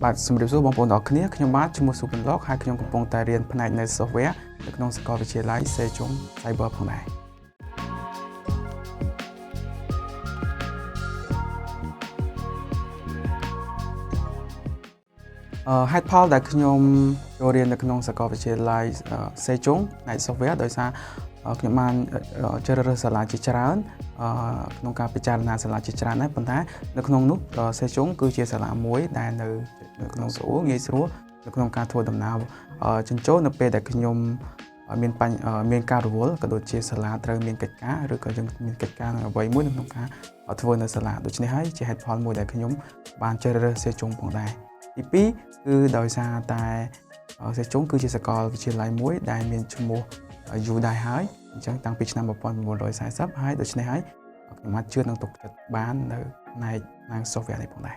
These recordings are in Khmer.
បាទជំរាបសួរបងប្អូនទាំងអស់គ្នាខ្ញុំបាទឈ្មោះស៊ូពិនឡុកហើយខ្ញុំកំពុងតែរៀនផ្នែកនៅ software នៅក្នុងសាកលវិទ្យាល័យ Sejong Cyber ផងដែរហេតុផលដែលខ្ញុំចូលរៀននៅក្នុងសាកលវិទ្យាល័យ Sejong ផ្នែក software ដោយសារខ្ញុំបានជ្រើសរើសសាលាជាច្រើនក្នុងការពិចារណាសាលាជាច្រើនដែរប៉ុន្តែនៅក្នុងនោះ Sejong គឺជាសាលាមួយដែលនៅក្នុងស្រួលងាយស្រួលនៅក្នុងការធ្វើដំណើរចិញ្ចោនៅពេលដែលខ្ញុំមានបញ្មានការរវល់ក៏ដូចជាសាលាត្រូវមានកិច្ចការឬក៏យើងមានកិច្ចការអ្វីមួយនៅក្នុងការធ្វើនៅសាលាដូច្នេះហើយជាហេតុផលមួយដែលខ្ញុំបានជ្រើសរើស Sejong ផងដែរទី2គឺដោយសារតែ Sejong គឺជាសាកលវិទ្យាល័យមួយដែលមានឈ្មោះយូរដែរហើយអញ្ចឹងតាំងពីឆ្នាំ1940ហើយដូច្នេះហើយខ្ញុំអាចជឿនឹងទុកចិត្តបាននៅផ្នែកខាង software នេះផងដែរ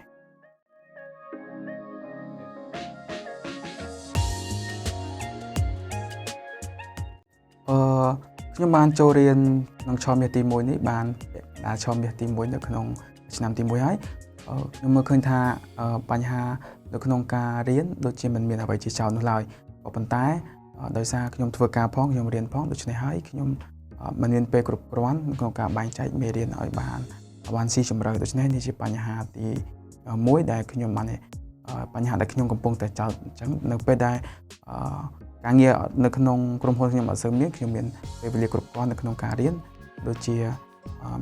អឺខ្ញុំបានចូលរៀនក្នុងឆមាសទី1នេះបានដល់ឆមាសទី1នៅក្នុងឆ្នាំទី1ហើយខ្ញុំមើលឃើញថាបញ្ហានៅក្នុងការរៀនដូចជាមិនមានអ្វីជាចោទនោះឡើយក៏ប៉ុន្តែដោយសារខ្ញុំធ្វើការផងខ្ញុំរៀនផងដូច្នេះហើយខ្ញុំមិនមានពេលគ្រប់គ្រាន់ក្នុងការបែងចែកមេរៀនឲ្យបានស៊ីជម្រៅដូច្នេះនេះជាបញ្ហាទី1ដែលខ្ញុំបានបញ្ហាដែលខ្ញុំកំពុងតែចោទអញ្ចឹងនៅពេលដែលការងារនៅក្នុងក្រុមហ៊ុនខ្ញុំអត់សូវមានខ្ញុំមានពេលវេលាគ្រប់គ្រាន់នៅក្នុងការរៀនដូចជា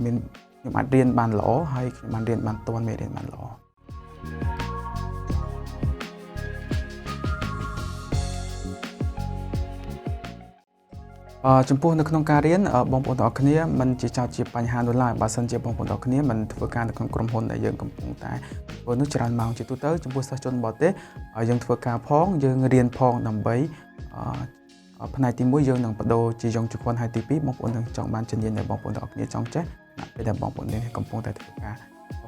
មានខ្ញុំអាចរៀនបានល្អហើយខ្ញុំបានរៀនបានទាន់មេរៀនបានល្អចំពោះនៅក្នុងការរៀនបងប្អូនទាំងអស់គ្នាមិនជាចោទជាបញ្ហានោះឡើយបើសិនជាបងប្អូនទាំងអស់គ្នាមិនធ្វើការនៅក្នុងក្រុមហ៊ុនដែលយើងកំពុងតែធ្វើនោះច្រើនម៉ោងជាទូទៅចំពោះសិស្សជនបរទេសយើងធ្វើការផងយើងរៀនផងដើម្បីផ្នែកទី1យើងនឹងបដូរជាយងជន់ហើយទី2បងប្អូននឹងចង់បានជំនាញដែលបងប្អូនទាំងអស់គ្នាចង់ចេះពេលដែលបងប្អូននេះកំពុងតែធ្វើការ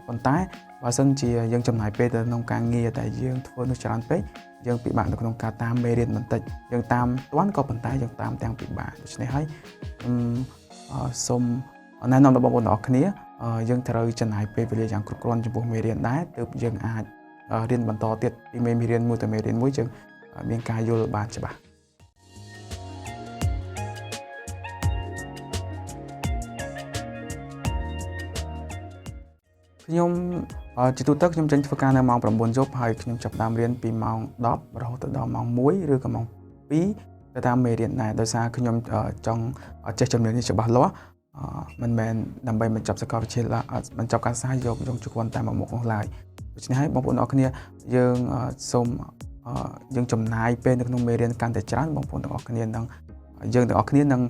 ប៉ុន្តែបើសិនជាយើងចំណាយពេលទៅក្នុងការងារតែយើងធ្វើនោះច្រើនពេកយើងពិបាកនៅក្នុងការតាមមេរៀនបន្តិចយើងតាមទាន់ក៏ប៉ុន្តែយើងតាមទាំងពិបាកដូច្នេះហើយសូមណែនាំដល់បងប្អូនទាំងអស់គ្នាយើងត្រូវចំណាយពេលវេលាយ៉ាងគ្រប់គ្រាន់ចំពោះមេរៀនដែរទើបយើងអាចរៀនបន្តទៀតពីមេរៀនមួយទៅមេរៀនមួយយើងមានការយល់បានច្បាស់ខ្ញុំជាទូទៅខ្ញុំចេញធ្វើការនៅម៉ោង9យប់ហើយខ្ញុំចាប់ផ្ដើមរៀនពីម៉ោង10រហូតដល់ម៉ោង1ឬក៏ម៉ោង2ទៅតាមមេរៀនដែរដោយសារខ្ញុំចង់ចេះជំនាញនេះច្បាស់លាស់មិនមែនដើម្បីបញ្ចប់សាកលវិទ្យាល័យបញ្ចប់ការសិក្សាយកជន់តែមួយមុខនោះឡើយដូច្នេះហើយបងប្អូនអរគ្នាយើងសូមយើងចំណាយពេលនៅក្នុងមេរៀនកាន់តែច្រើនបងប្អូនទាំងអស់គ្នានឹងយើងទាំងអស់គ្នានឹង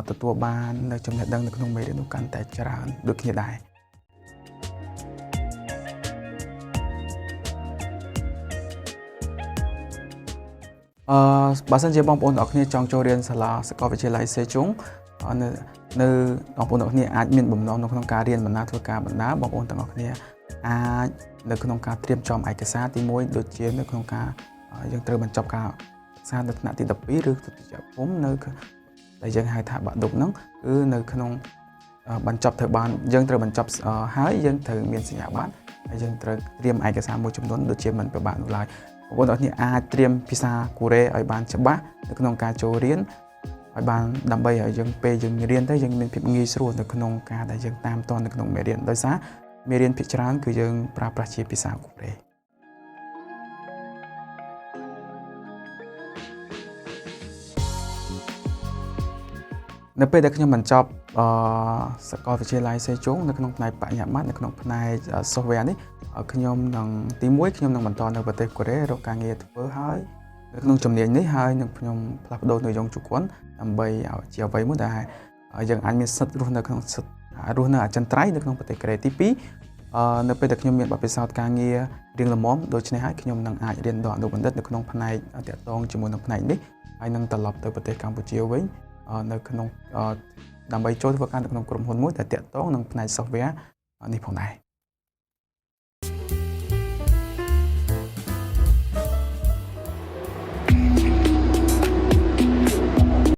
ទទួលបាននៅចំណេះដឹងនៅក្នុងមេរៀននោះកាន់តែច្រើនដូចគ្នាដែរបើសិនជាបងប្អូនទាំងអស់គ្នាចង់ចូលរៀនសាលាសាកលវិទ្យាល័យ Sejong នៅបងប្អូនទាំងអស់គ្នាអាចមានបំណងនៅក្នុងការរៀនបណ្ណាធ្វើការបណ្ណាបងប្អូនទាំងអស់គ្នាអាចនៅក្នុងការត្រៀមចំឯកសារទី1ដូចជានៅក្នុងការយើងត្រូវបញ្ចប់ការសិក្សានៅថ្នាក់ទី12ឬទុតិយភូមិនៅដែលយើងហៅថាបាក់ឌុបហ្នឹងគឺនៅក្នុងបញ្ចប់ត្រូវបានយើងត្រូវបញ្ចប់ហើយយើងត្រូវមានសញ្ញាបត្រហើយយើងត្រូវត្រៀមឯកសារមួយចំនួនដូចជាមិនពិបាកនោះឡើយបងប្អូនទាំងអស់គ្នាអាចត្រៀមភាសាកូរ៉េឲ្យបានច្បាស់នៅក្នុងការចូលរៀនឲ្យបានដើម្បីឲ្យយើងពេលយើងរៀនទៅយើងមានភាពងាយស្រួលនៅក្នុងការដែលយើងតាមទាន់នៅក្នុងមេរៀនដោយសារមេរៀនភាគច្រើនគឺយើងប្រើប្រាស់ជាភាសាកូរ៉េនៅពេលដែលខ្ញុំបញ្ចប់សាកលវិទ្យាល័យ Sejong នៅក្នុងផ្នែកបញ្ញាបត្រនៅក្នុងផ្នែក software នេះខ្ញុំនឹងទី1ខ្ញុំនឹងបន្តនៅប្រទេសកូរ៉េរកការងារធ្វើហើយនៅក្នុងជំនាញនេះហើយនឹងខ្ញុំផ្លាស់ប្ដូរនៅយងជន់ដើម្បីជាអ្វីមួយដែលយើងអាចមានសិទ្ធិរស់នៅក្នុងសិទ្ធិរស់នៅអចិន្ត្រៃយ៍នៅក្នុងប្រទេសកូរ៉េទី2នៅពេលដែលខ្ញុំមានបទពិសោធន៍ការងាររៀងល្មមដូច្នេះហើយខ្ញុំនឹងអាចរៀនដល់អនុបណ្ឌិតនៅក្នុងផ្នែកតាក់ទងជាមួយនឹងផ្នែកនេះហើយនឹងត្រឡប់ទៅប្រទេសកម្ពុជាវិញនៅក្នុងដើម្បីចូលធ្វើការនៅក្នុងក្រុមហ៊ុនមួយដែលតាក់ទងនឹងផ្នែក software នេះផងដែរ